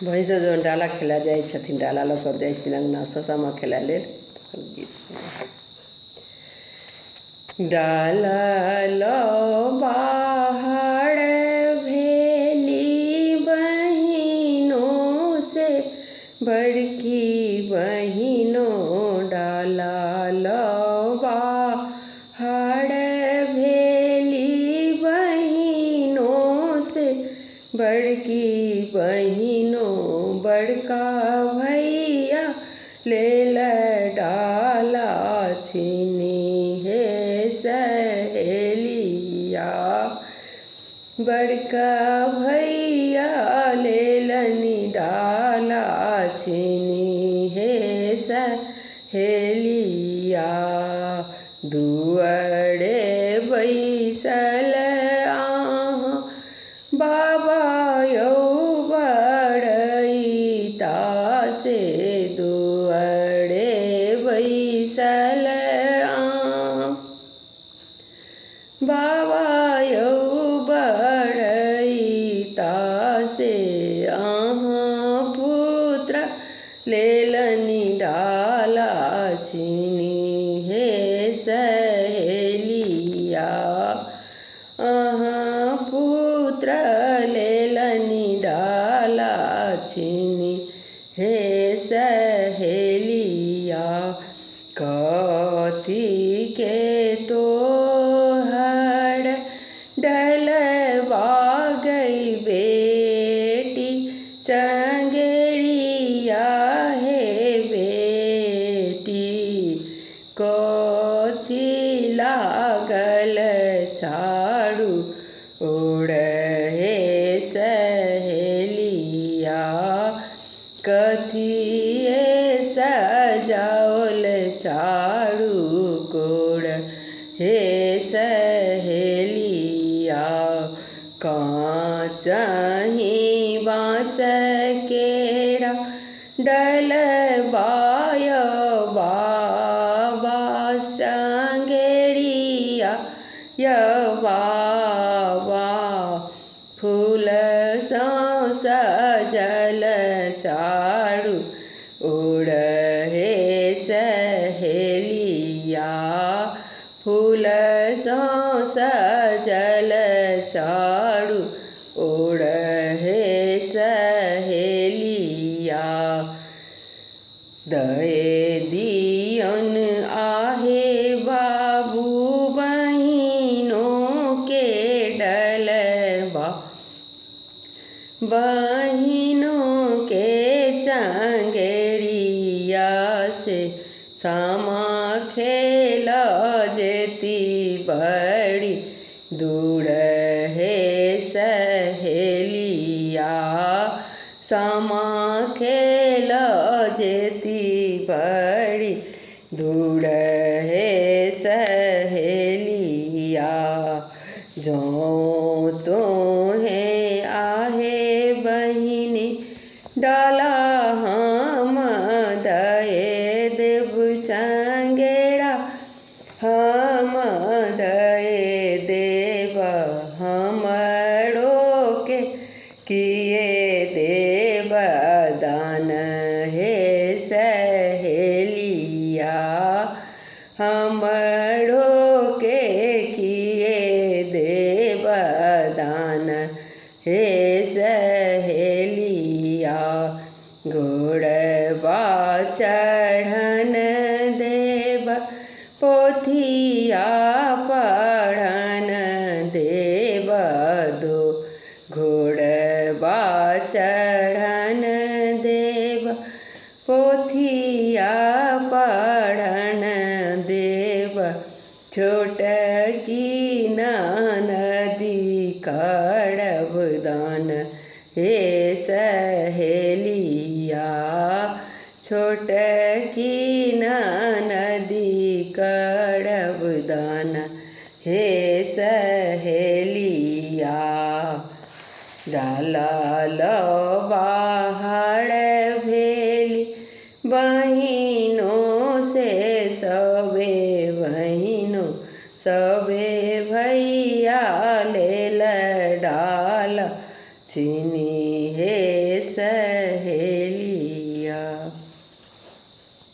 बहिन सब जहन डाला खेलाय जाइ छथिन, डाला लऽ कऽ जाइ छथिन अङ्गनासँ सामा खेलाय लेल, तखन गीत सुनब। डाला लऽ बाहर भेली बहिनो से बड़की बहिनो, डाला लऽ बाहर भेली बहिनो से बड़की बहिनो, बड़का भैया लेल डाला छिनी हे सहेलिया, बड़का भैया लेलनि डाला छिनी हे सहेलिया। दुअरे बैसल अहाँ बाबा यौ बड़ैता से, दुअरे बैसल अहाँ बाबा यौ बड़ैता से, अहाँ पुत्र लेलनि डाला छिनी हे सहेलिया, अहाँ पुत्र लेलनि डाला छिनी हे सहेलिया। कथी के तोहर डलबा गई बेटी चंगेरिया हे बेटी, कथी लागल चारू ओर हे सहेलिया, कथिए सजाओल चारू कोर हे सहेलिया। काँचही बाँस केरा डलबाय बाबा संगेरिया य बाबा, फूलसँ सजल चारू ओर हे सहेलिया, फूलसँ सजल चारू ओर हे सहेलिया। दए दियौन आहे बाबू बहिनो के डलबा, बहिनो के चंगेरिया से सामा खेल जेती बड़ी दूर हे सहेलिया, सामा खेल जेती बड़ी दूर हे सहेलिया। जौं तोहे आहे बहिनी डाला हम दए देब चंगेरा, हम दए देब हमरो के किए देब दान हे सहेलिया, हमरो के किए देब दान हे सहेलिया। घोड़बा चढ़न देब पोथिया पढ़न देब दो, घोड़बा चढ़न देब पोथिया पढ़न देब, छोटकी ननदी करब दान हे सहेलिया, छोटकी ननदी करब दान हे सहेलिया। डाला लऽ बाहर भेली बहिनो से सबे बहिनो, सबे भैया लेल डाला छिनी हे सहेलिया।